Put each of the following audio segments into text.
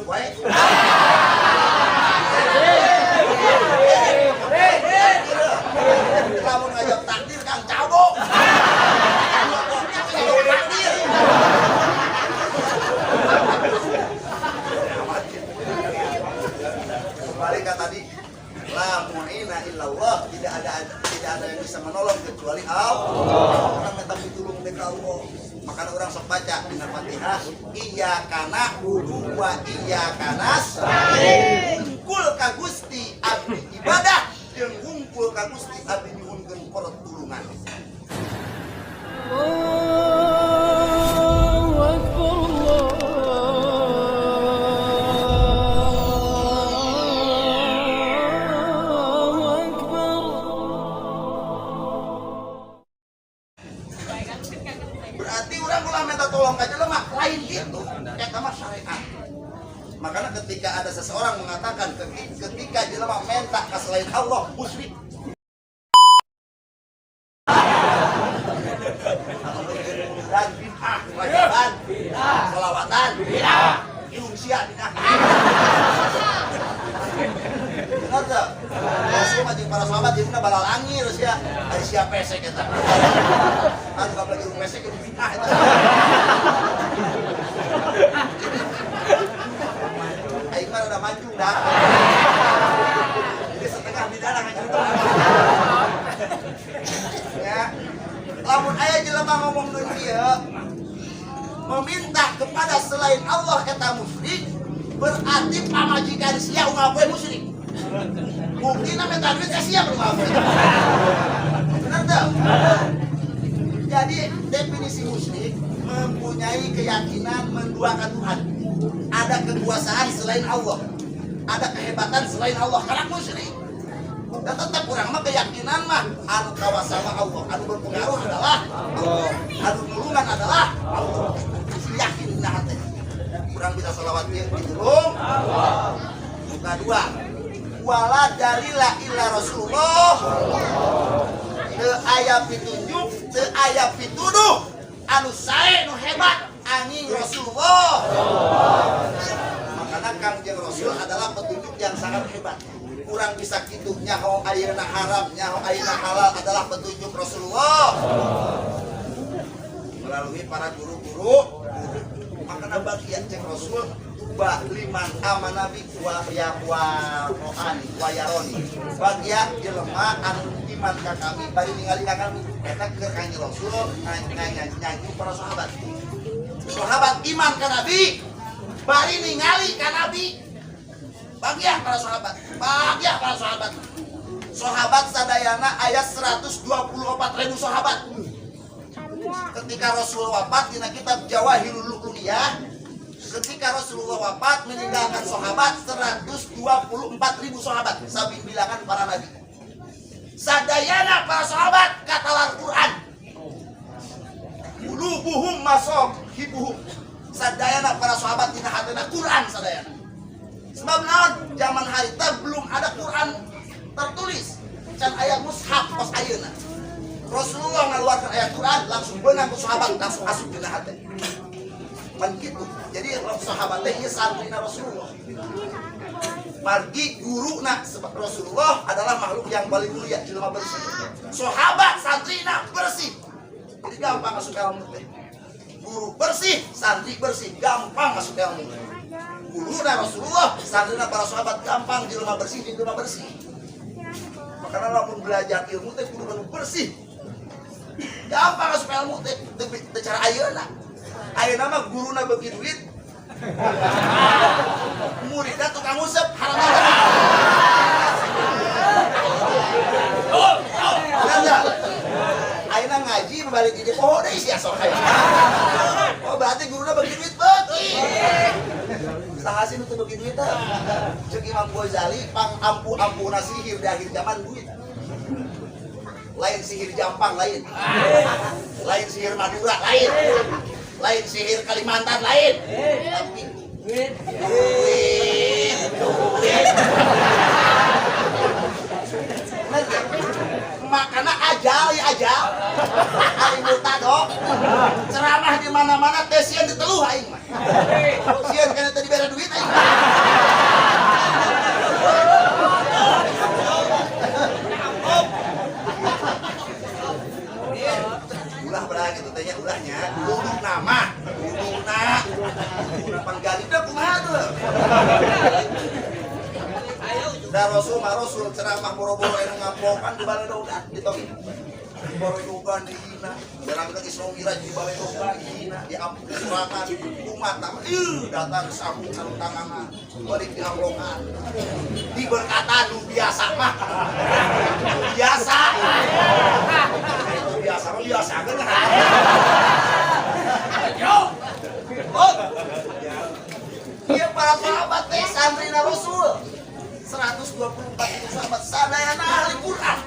Hirup wae. Lamun ngajak takdir Kang cabok. Ngajawab takdir. Kembali ke tadi, la mu'ina illallah, tidak ada yang bisa menolong kecuali Allah. Orang minta pitulung ke Allah. Makanya orang sok baca dina Fatihah, iyyaka na'budu wa iyyaka nasta'in. Wungkul ka Gusti abdi ibadah jeung wungkul ka Gusti abdi nyuhunkeun pertulungan. الله أكبر الله أكبر. Berarti orang ulah minta tolong ka jelema lain gitu. Eta mah syariat. Makanya ketika ada seseorang mengatakan ketika jelema minta ke selain Allah musyrik. Dan bid'ah, rajaban, bid'ah, selawatan, bid'ah, ilmu sia bid'ah. Benar tuh? Rasul mah jeung para sahabat jeung balalangir sia. Ari sia pesek eta. Anu kabeh lagi pesek itu bid'ah eta. Aing mah rada mancung dah. Jadi setengah bid'ah ngaji itu. Ya. Lamun aya jelema ngomong deui kieu, meminta kepada selain Allah eta musyrik, berarti pamajikan sia unggal poe musyrik. Buktina minta duit ka sia unggal poe. Bener tuh? Jadi definisi musyrik mempunyai keyakinan menduakan Tuhan. Ada kekuasaan selain Allah. Ada kehebatan selain Allah. Karena musyrik. Dan tetap kurang mah keyakinan mah anu kawasa mah Allah, anu berpengaruh adalah Allah, anu nulungan adalah Allah. Yakin dina hati. Kurang bisa salawat ieu ditulung Allah. Muka dua. Wala dalila illa Rasulullah. Teu aya pitunjuk, teu aya pituduh anu sae nu hebat angin Rasulullah. Makanya Kangjeng Rasul adalah petunjuk yang sangat hebat. Kurang bisa kitu nyaho ayeuna haram, nyaho ayeuna halal adalah petunjuk Rasulullah. Melalui para guru-guru. Makanya bagian cek Rasul tuba liman amana bi wa ya wa rohani wa yaroni. Bagia jelema anu iman ka kami bari ningali ka kami. Eta keur Kangjeng Rasul nyanyi para sahabat. Sahabat iman ka Nabi bari ningali ka Nabi. Bagia para sahabat, bagia para sahabat. Sahabat sadayana aya 124.000 sahabat. Ketika Rasulullah wafat dina kitab Jawahirul Lu'lu'iyah, ketika Rasulullah wafat meninggalkan sahabat 124.000 sahabat, sabing bilangan para nabi. Sadayana para sahabat kata Al-Qur'an. Qulubuhum masohibuhum. Sadayana para sahabat dina hatena Quran sadayana. Sebab naon zaman harita belum ada Quran tertulis. Can aya mushaf kos ayeuna. Rasulullah mengeluarkan ayat Quran langsung beunang ku sahabat langsung asup dina hati. Pan gitu. Jadi sahabat teh ieu santrina Rasulullah. Margi guruna Rasulullah adalah makhluk yang paling mulia, jelema bersih. Sahabat santrina bersih. Jadi gampang masuk ilmu teh. Guru bersih, santri bersih, gampang masuk ilmu. Guruna Rasulullah, santrina para sahabat gampang jelema bersih, jelema bersih. Makanya lamun belajar ilmu teh kudu kudu bersih. Gampang masuk ilmu teh teh cara ayeuna. Ayeuna mah guruna beuki duit. Muridnya tukang ngusep haram. Benar nggak? Ayeuna ngaji balik di poho deui sia sok aya. Oh berarti guruna bagi duit beuki. Saha sih nu teu beuki duit teh? Ceuk Imam Ghazali pang ampuh-ampuhna sihir di akhir zaman duit. Lain sihir Jampang lain. Lain sihir Madura lain. Lain sihir Kalimantan lain. Tapi duit. Duit. Duit. Bener teh? Makanya ajal ya ajal. Ari murtado ceramah di mana-mana teh sieun diteluh aing mah. Sieun kana teu dibere duit aing. Ulah gitu teh nya ulahnya. Kudu nama, kuduna. Kuduna panggalina kumaha tuh? Da Rasul mah Rasul ceramah boro-boro anu ngamplokan di baledogan ditongin. Baledogan dihina, jalan ke Isra Mi'raj di baledogan dihina, diampun sorangan, umat nama, ih datang sambung sarung tangan, balik diamplokan. Diberkatan nu biasa mah. Nu biasa. Nu biasa mah biasa kan. Yo. Oh. Iya para sahabat teh santrina Rasul. 124 itu sahabat sadayana ahli Quran,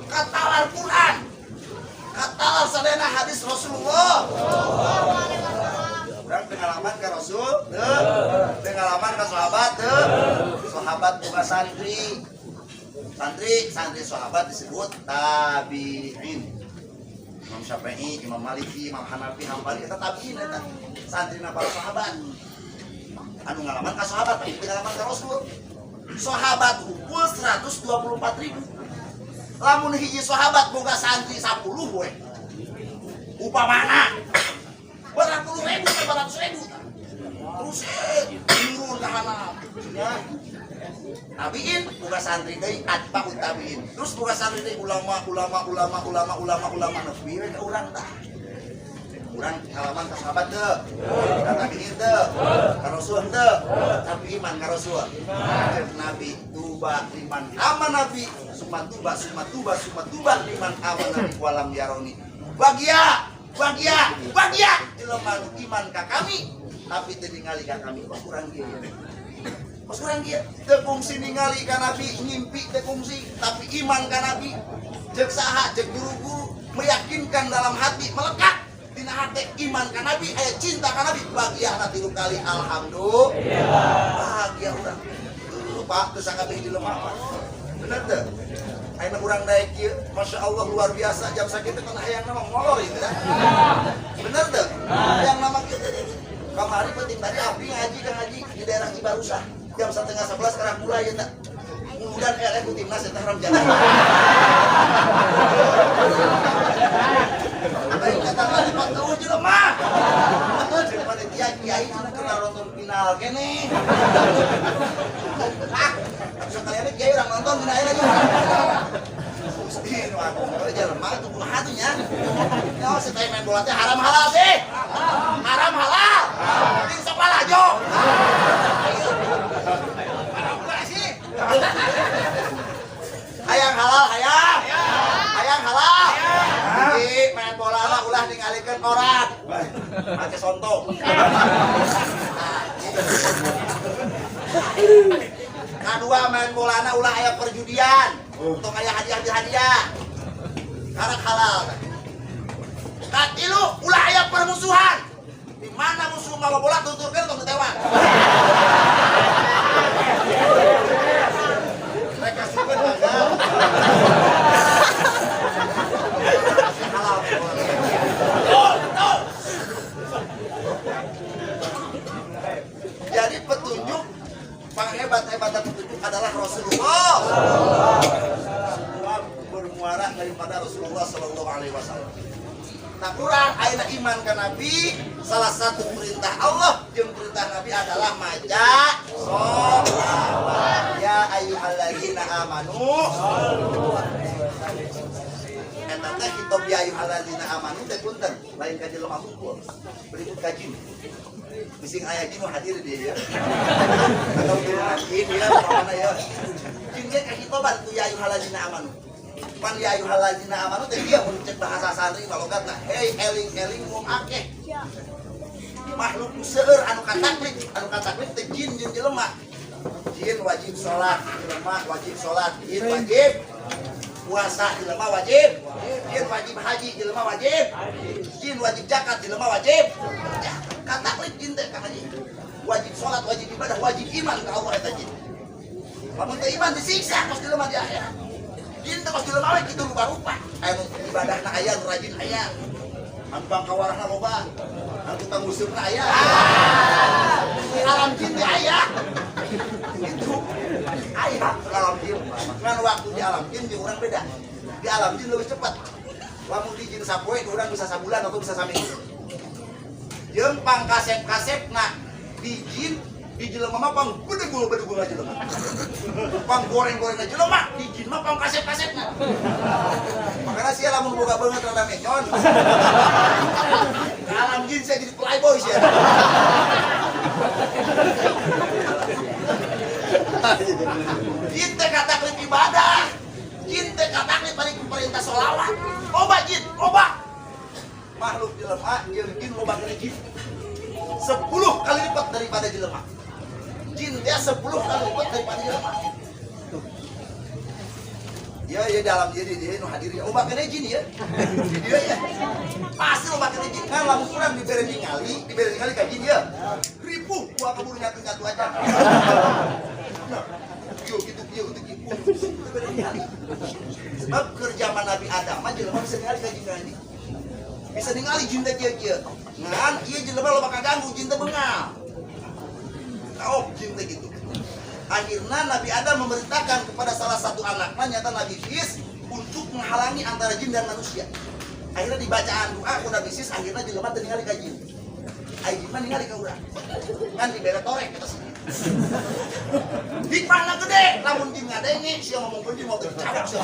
katalar Quran, katalar sadayana hadis Rasulullah. Urang pengalaman ke Rasul teu, pengalaman ke sahabat teu, sahabat bukan santri, santri santri sahabat disebut tabi'in. Imam Syafi'i, Imam Maliki, Imam Hanafi, Hambali eta tabi'in, eta santri para sahabat anu ngalaman ka sahabat tapi pengalaman ka Rasul. Sahabat kumpul 124 ribu. Lamun hiji sahabat boga santri 10 we, upamana berapa puluh ribu, 800 ribu, terus turun ke handap ya. Tabiin boga santri deui, atba'ut tabiin, terus boga santri deui, ulama ulama ulama ulama ulama ulama. Nepi we ka urang tah. Urang ngalaman ka sahabat teu, ka tabiin teu, ka rasul teu, tapi iman ka rasul. Ceuk Nabi, tuba liman amana bi, summa tuba, summa tuba, summa tuba liman amana bi walam yaroni. Bagia, bagia, bagia jelema nu iman ka kami tapi teu ningali ka kami. Kos urang kieu, kos urang kieu teu kungsi ningali ka Nabi, ngimpi teu kungsi, tapi iman ka Nabi. Ceuk saha? Ceuk guru-guru, meyakinkan dalam hati, melekat dina hati iman ka Nabi, aya cinta ka Nabi, bahagia tilu kali alhamdulillah. Bahagia urang. Pak, teu sakabeh di lemah, Pak. Bener teu? Ayeuna urang naik kieu, Masya Allah luar biasa, jam sakitu kan hayang nama molor itu ya. Bener teu? Hayang nama kieu. Kamari penting tadi abdi ngaji kan, ngaji di daerah Cibarusah. Jam 10.30 sekarang mulai ya tak. Muludan eleh ku timnas eta haram jalan. Baik kata lagi Pak tuh jelema. Jeung panitia kiai cenah keur nonton final kene. Ah, sekalian kiai urang nonton dina aya lagi. Gusti nu agung jelema tuh kumaha tuh nya. Ya si main bola teh haram halal sih. Haram halal. Ting sok lalajo. Haram sih. Hayang halal, hayang. Hayang halal. Jadi main bola lah ulah ningalikeun orang. Make sontok. Kedua, main bolana ulah aya perjudian. Untuk aya hadiah hadiah. Karak halal. Katilu, ulah aya permusuhan. Di mana musuh mawa bola tuturkeun tong ditewak. Mereka suka mangga. Halal. Betul, betul. Jadi petunjuk panghebat-hebatan petunjuk adalah Rasulullah. Semua bermuara daripada Rasulullah Shallallahu Alaihi Wasallam. Tak kurang ayeuna iman ke Nabi, salah satu perintah Allah jeung perintah Nabi adalah maca sholawat. Ya ayyuhalladzina amanu. Eta teh kitab ya ayyuhalladzina amanu teh punten, lain ka jelema hungkul. Berikut ka jin. Bising aya jin hadir dia ya. Atau turunan jin ya, mana ya. Jin ge kahitoban ku ya ayyuhalladzina amanu. Pan ya ayyuhalladzina amanu teh dia mun cek bahasa santri malogatna, hei eling-eling wong akeh. Makhluk seueur anu kataklif teh jin jeung jelema. Jin wajib sholat, jelema wajib sholat, jin wajib puasa, jelema wajib, jin wajib haji, jelema wajib, jin wajib zakat, jelema wajib. Ya, kataklif jin teh ka haji. Wajib sholat, wajib ibadah, wajib iman ka Allah eta jin. Lamun teu iman disiksa kos jelema di akhirat. Jin teh kos jelema we kitu rupa-rupa. Anu ibadahna aya, nu rajin aya. Anu bangkawarahna loba. Anu tukang nguseup aya. Di alam jin teh aya. Itu aya alam jin. Ngan waktu di alam jin jeung urang beda. Di alam jin lebih cepat. Lamun di jin sapoe urang bisa sabulan atau bisa saminggu. Jeung pangkasep-kasepna di jin, di jelema mah pang bedegul-bedegul jelema. Pang goreng-goreng jelema, di jin mah pang kasep-kasepna. Makanya sia lamun boga beungeut rada menyon. Ke alam jin saya jadi playboy sia. Jin teh kataklif ibadah. Jin teh kataklif paling perintah sholawat. Loba jin, loba. Makhluk jelema jeung jin loba kena jin. 10 kali lipat daripada jelema. Jin dia 10 kali lipat daripada jelema. Ya, ya dalam diri dia nu hadir ya. Loba kena jin ya. Di dia ya. Pasti loba kena jin kan lamun urang dibere ningali ka jin ya. Ripuh gua kaburu nyatu-nyatu aja. Nah, yo gitu yo gitu gitu. Dibere ningali. Sebab keur zaman Nabi Adam mah jelema bisa ningali ka jin ini. Bisa ningali jin teh kieu-kieu. Ngan ieu jelema loba kaganggu jin teh bengal. Kaop jin teh gitu. Akhirnya Nabi Adam memerintahkan kepada salah satu anaknya nyata Nabi Sis untuk menghalangi antara jin dan manusia. Akhirnya dibacaan doa ku Nabi Sis, akhirnya jelema teu ningali ka jin. Ai jin mah ningali ka urang. Ngan dibere torek kita sih. Hikmahna gede, lamun jin ngadenge sia ngomongkeun jin mau dicabok sia.